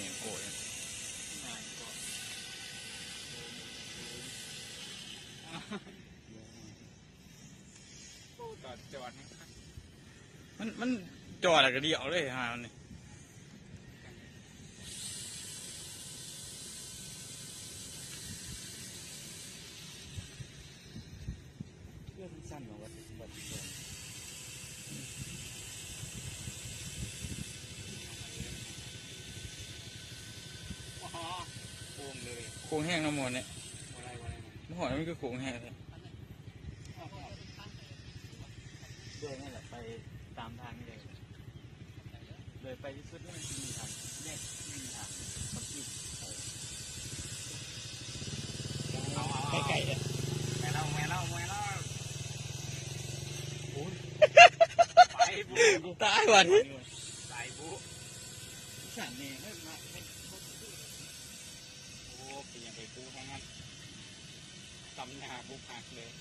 ຫຍັງໂກະ ຫຍັງເກາະ ໂອ້ ຈອດ ຈອດ ມັນ ມັນຈອດແລ້ວກໍດຽວເລີຍ ຫາມັນນີ້. ເລື່ອງສັ້ນໆ ເນາະ ວ່າ ວ່າຊິແມ່ນ ໂຄ້ງເລີຍ ໂຄ້ງແຮງເນາະ ໝໍນີ້ ບໍ່ໄດ້ ບໍ່ໄດ້ ບໍ່ຮອດ ມັນຄືໂຄ້ງແຮງແທ້ ເລື່ອຍນັ້ນແຫຼະ ໄປຕາມທາງນີ້ເລີຍ. ເລີຍໄປທີ່ສຸດນີ້ມັນຊິມີທາງແຍກ ມີທາງ ໄກໆເດ້ ແມ່ນແລ້ວ ແມ່ນແລ້ວ ແມ່ນແລ້ວ ໂອ້ຍ ໄປບຸ ຕາຍບາດນີ້ ໄປບຸ ສັ່ນແນ່ ໂອ້ ເປັນຫຍັງໄປກູທາງນັ້ນ ຕຳໜ້າບຸກຫັກເລີຍ.